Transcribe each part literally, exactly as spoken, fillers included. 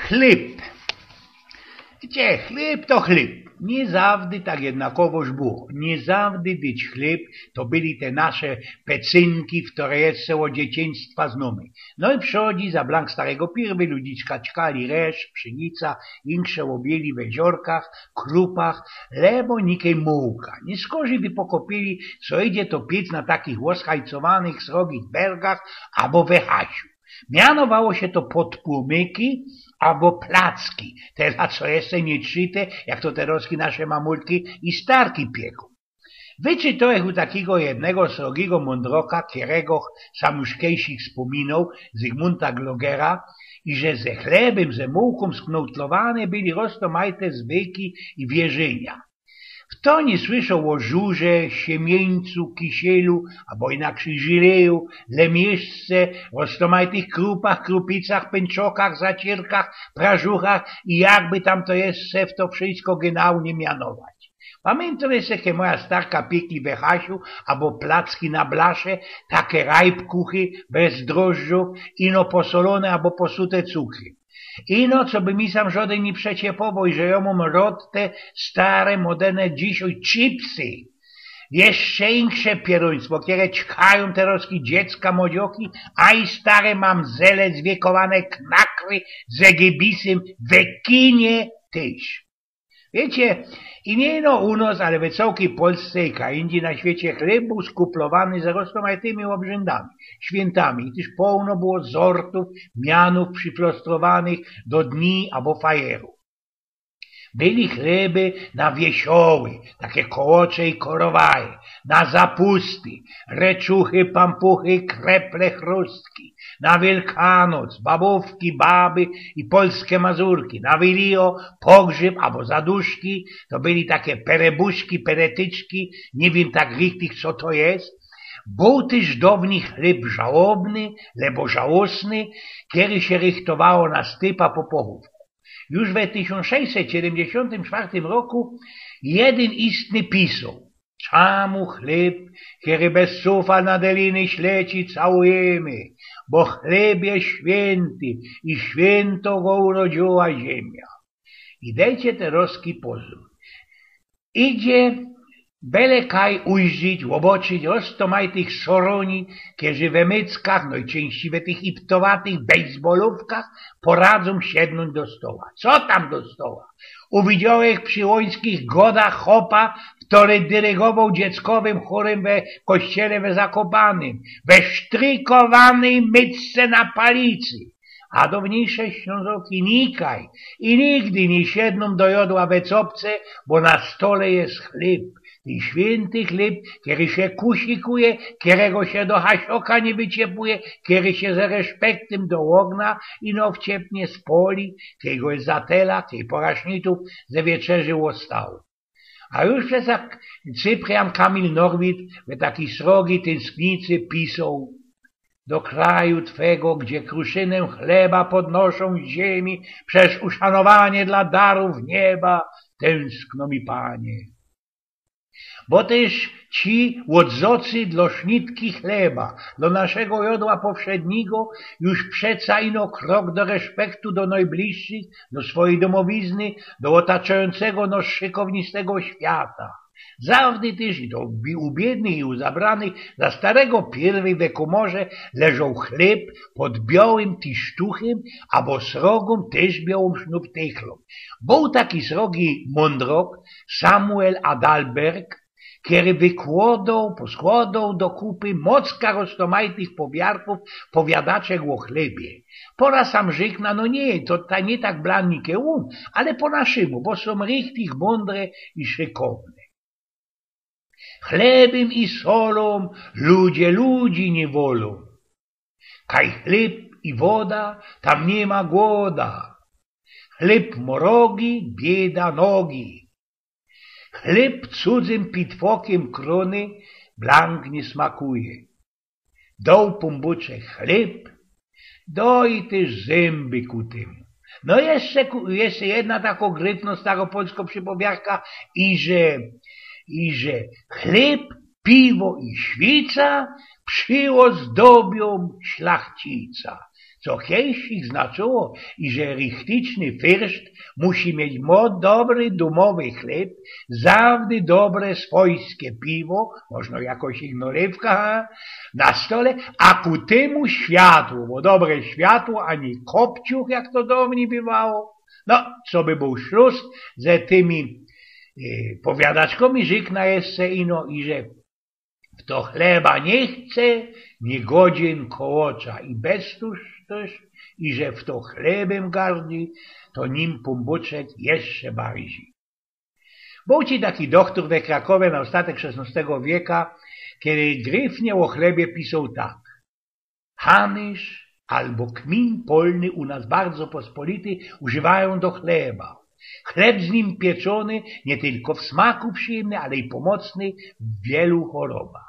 Chlyb. Wiecie, chlyb to chlyb. Niy zawdy tak jednakowoż było. Niy zawdy dyć chlyb to byli te nasze pecynki, w które jeszcze ôd dzieciństwa znōmy. No i przodzi za blank starego pirwy ludziczka ćkali resz, pszynica, insze ôbieli we ziorkach, krupach, lebo nikej mułka. Niy skorzij by pokopili, co idzie to piec na takich ôschajcowanych, srogich bergach abo we hasiu. Mianowało sie to podpłomyki abo placki. Te, co jeszcze niy trzyte, jak to terŏzki nasze mamulki i starki piekōm. Wyczytołech u takigo jednego srogigo mōndroka, kerego sam już kejsik spōminoł, Zygmunta Glogera, i że ze chlebym, ze mułkōm sknōtlowane byli roztōmajte zwyki i wierzynia. Fto niy słyszoł ô żurze, siemieńcu, kisielu, abo inaczyj żyleju, lemieszce, roztōmajtych krupach, krupicach, pynczokach, zaciyrkach, prażuchach i jakby tam to jeszcze fto wszysko gynalnie mianować. Pamiyntōm jeszcze, jak moja starka piekli we hasiu abo placki na blasze, take rajbkuchy bez drożdżōw, ino posolōne abo posute cukrym. Ino, co by mi sam żodyn niy przeciepowoł, że jŏ mōm rŏd te stare, moderne dzisiej chipsy. Jeszcze insze pierōństwo, kere ćkajōm terŏzki dziecka, młodzioki, a i stare mamzele, zwiekowane knakry, zegybisy, we kinie tyż. Wiecie, i niy ino u nos, ale we cołkij Polsce i kaj indzij na świecie chlyb bōł skuplowany z roztōmajtymi ôbrzędami, świyntami, i tyż połno było zortōw, mianōw prziflostrowanych do dni abo fajerōw. Byli chleby na wiesioły, take kołocze i korowaje, na zapusty, reczuchy, pampuchy, kreple, chrustki, na Wielkanoc, babōwki, baby i polske mazurki, na Wilio, pogrzyb abo zaduszki, to byli take perebuszki, peretyczki, niy wiym tak richtig, co to je. Bōł tyż downyj chlyb żałobny, lebo żałosny, kery sie rychtowało na stypa po pochōwku. Już we tysiōnc sześćset siedymdziesiōntym czwartym roku jedyn istny pisoł: „Czamu chlyb, kery bez cufa na deliny śleci, całujymy? Bo chlyb je świynty i świynto go urodziyła ziymia”. I dejcie terŏzki pozōr. Idzie bele kaj ujrzeć, ôboczyć roztōmajtych sorōni, kerzy we myckach, nojczyńścij we tych iptowatych bejsbolōwkach, poradzōm siednōńć do stoła. Co tam do stoła? Uwidziołech przi ôńskich godach chopa, kery dyrygowoł dzieckowym chōrym we kościele we Zakopanym, we sztrykowanyj mycce na palicy. A downyjsze Ślōnzoki nikaj i nigdy niy siednōm do jodła we copce, bo na stole je chlyb. Tyn świynty chlyb, kery sie kusikuje, kerego sie do hasioka niy wyciepuje, kery sie ze reszpektym do ôgnia ino wciepnie, spoli, kej go je za tela, kej pora sznitōw ze wieczerzy ôstało. A już przeca Cyprian Kamil Norwid we takij srogij tynsknicy pisoł: „Do kraju twego, gdzie kruszynę chleba podnoszą z ziemi, przez uszanowanie dla darów nieba, tęskno mi, panie”. Bo tyż ci, ôdzocy dlō sznitki chleba, dlō naszego jodła powszednigo, już przeca ino krok do reszpektu do nojbliższych, do swojij domowizny, do ôtaczajōncego nos szykownistego świata. Zawdy tyż i do bi-, u biydnych i u zabranych za starego pirwyj we kōmorze leżoł chlyb pod biołym tisztuchym abo srogōm tyż biołōm sznuptychlōm. Bōł taki srogi mōndrok Samuel Adalbert, kery wykłodoł, poskłodoł do kupy mocka roztōmajtych powiarkōw, powiadaczek ô chlybie. Pora sam rzykna, no niy, to ta, niy tak blanike ōm, ale po naszymu, bo sōm richtig mōndre i szykowne. Chlebym i solōm ludzie ludzi niy wolōm. Kaj chlyb i woda, tam niy ma głoda. Chlyb mō rogi, bieda nogi. Chlyb cudzym pitwokym krōny blank niy smakuje. Doł Pōnbōczek chlyb, doł i tyż zymby ku tymu. No jeszcze ku-, jeszcze jedna tako gryfno staropolsko przipowiadka, iże, iże chlyb, piwo i świca przyozdobiōm szlachcica. To kejsik znaczyło, iże richtyczny fyrszt musi mieć mo-, dobry dumowy chlyb, zawdy dobre swojske piwo, możno jakoś i nalewka na stole, a ku tymu światło, bo dobre światło, a niy kopciuch, jak to downi bywało. No, co by bōł szlus ze tymi, e, powiadaczkōmi, rzykna jeszcze ino, iże fto chleba niy chce, niy godzin kołocza i bez tuż, tuż, iże fto chlebym gardzi, to nim Pōnbōczek jeszcze bardzij. Bōł ci taki dochtor we Krakowie na ôstatek szesnostego wieka, kery gryfnie ô chlebie pisoł tak. Hanysz abo kmin polny u nas bardzo pospolity używajōm do chleba. Chleb z nim pieczōny niy tylko w smaku przijymny, ale i pomocny w wielu chorobach.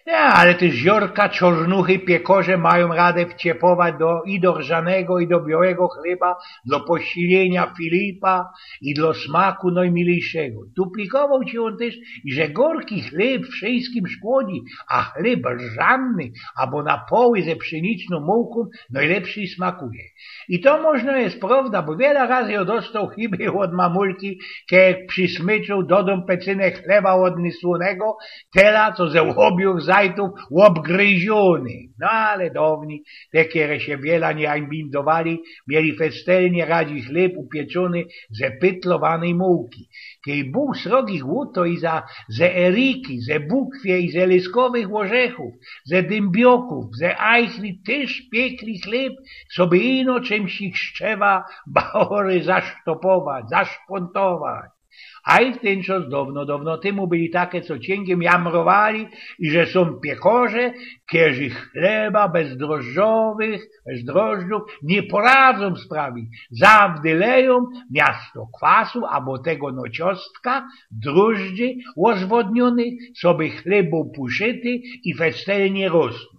Ja, ale tyż ziorka, czornuchy, piekorze majōm radã wciepować do, i do rzanego, i do biołego chleba, dlō posiliynio filipa, i dlō smaku nojmilejszego. Duplikowoł ci ôn tyż, iże gorki chleb wszyjskim szkodzi, a chleb rzanny, abo na poły ze pszeniczōm mułkōm, nojlepszyj smakuje. I to możno je prowda, bo wiela razy jŏ dostoł chyba ôd mamulki, ke przismyczōm do dōm pecynek chleba ôdnysłōnego, tela, co ze ôbiōch zajtōw ôbgryziōny. No ale downi, te, kere sie wiela niy hańbindowali, mieli festelnie radzi chleb upieczōny ze pytlowanej mułki. Kej bōł srogich łōd, to i za, ze eriki, ze bukwie i ze lyskowych ôrzechōw, ze dymbiokōw, ze ajchli tyż piekli chleb, coby ino czymś ich szczewa bahory zasztopować, zaszpōntować. A i w tyn czas downo, downo tymu byli take, co ciyngiym jamrowali, iże sōm piekorze, kerzi chleba bez drożdżowych, bez drożdżōw niy poradzōm sprawić. Zawdy lejōm miasto kwasu abo tego nociostka, drożdży ôzwodniōnych, coby chleb bōł puszyty i festelnie rosnōł.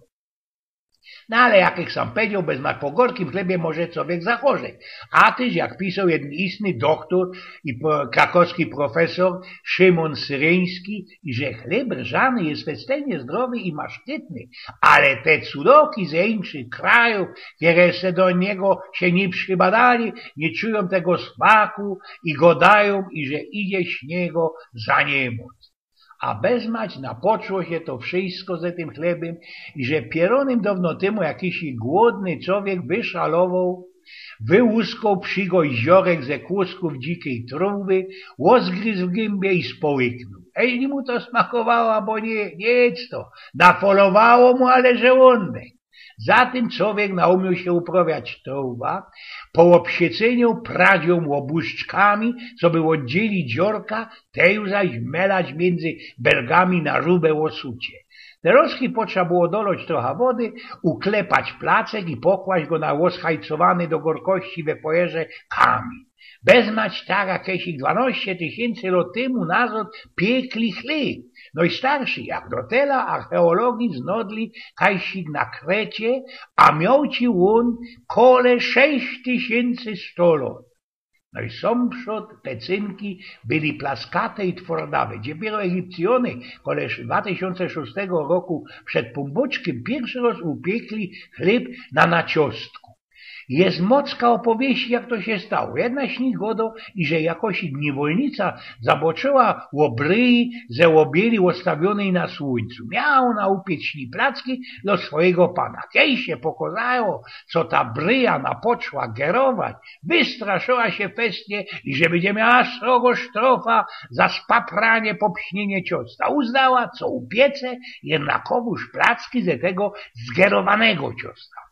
No ale jak ich sam pedzioł, bez ma-, po gorkim chlebie może cowiek zachorzeć. A tyż, jak pisoł jedyn istny dochtor i po-, krakowski profesor Szymon Syryński, iże chleb rzany je festelnie zdrowy i maszczytny, ale te cudoki ze inkszych krajōw, kere se do niego sie niy przibadali, niy czujōm tego smaku i godajōm, iże idzie śniego za niymōc. A bezmać napoczło sie to wszyjsko ze tym chlebym, iże pierōnym downo tymu jakiś głodny cowiek wyszalowoł, wyłuskoł przigość ziorek ze kłōskōw dzikij trōwby, ôzgryzł w gymie i społyknōł. Ej, niy mu to smakowało, abo niy, niy jedz to. Nafolowało mu, ale żołōnek. Zatym cowiek naumiōł sie uprawiać trōwba, po ôbsiecyniu pradziōm ôbłuszczkami, coby ôddzielić ziorka, te już zaś melać miyndzy belgami na rube ôsucie. Terozki potrza było doloć trocha wody, uklepać placek i pokłaść go na ôzhajcowany do gorkości we fojerze kamiyń. Bezmać tak jakeś dwanoście tysiyncy lot tymu nazod piekli chleb. Nojstarszy jak do tela archeologij znodli kajsik na Krecie, a mioł ci ôn kole sześć tysiyncy sto lot. No i sōm przod pecynki byli plaskate i twordawe. Dopiyro Egipcyjōny kole dwa tysiōnce szōstego roku przed Pōnbōczkiym piyrszy roz upiekli chleb na naciostku. Je mocka ôpowieści, jak to sie stało. Jedna z nich godo, iże jakoś niywolnica zaboczyła ôbryji ze ôbieli ôstawiōnyj na słuńcu. Miała ôna upiec ni placki do swojigo pana. Kej sie pokozało, co ta bryja napoczła gerować, wystraszyła sie festnie, iże bydzie miała srogo sztrofa za spapranie, popśnienie ciosta. Uznała, co upiece jednakowōż placki ze tego zgerowanego ciosta.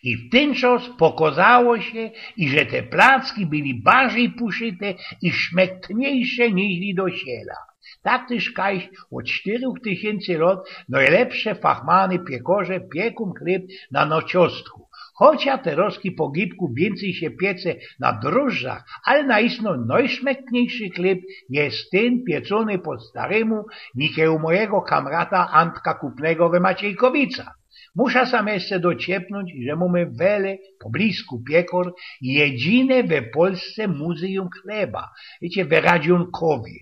I w tyn czas pokozało sie, iże te placki byli bardzij puszyte i szmektniejsze niźli do siela. Tak tyż kajś ôd sztyrōch tysiyncy lot nojlepsze fachmany piekorze piekōm chleb na naciostku. Chocia terozki po gibku wiyncyj sie piece na drożdżach, ale naistno nojszmektniejszy chleb je tyn piecōny po starymu, nijak u mojigo kamrata Antka Kupnego we Maciejkowicach. Musza sam jeszcze dociepnōńć, iże mōmy w Wele, poblisku piekor, jedzinyj we Polsce muzyjōm chleba. Wiycie, we Radziōnkowie.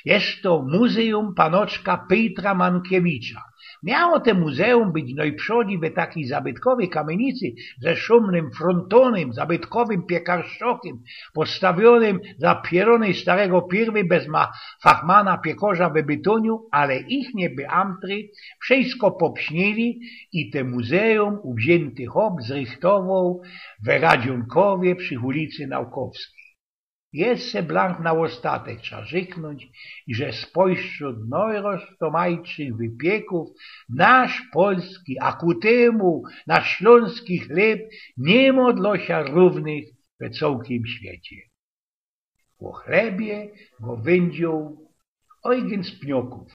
Je to muzyjōm panoczka Pytra Mankiewicza. Miało te muzeum być nojprzodij we takij zabytkowyj kamiynicy ze szōmnym frontōnym, zabytkowym piekarszokiym, postawionym za pierōnyj starego pirwyj bez ma fachmana piekorza we bytōniu, ale ich nie beamtry wszyjsko popsnili i te muzeum uwziynty hop zrychtowoł we Radziōnkowie przi ulicy Naukowskij. Jeszcze blank na ôstatek trza rzyknōńć, iże spośród nojroztomajtszych wypiekōw nasz polski, a ku tymu nasz ślōnski chlyb niy mo dlŏ sia rōwnych we cołkim świecie. Ô chlebie go wyńdzioł Eugen z Pniokōw.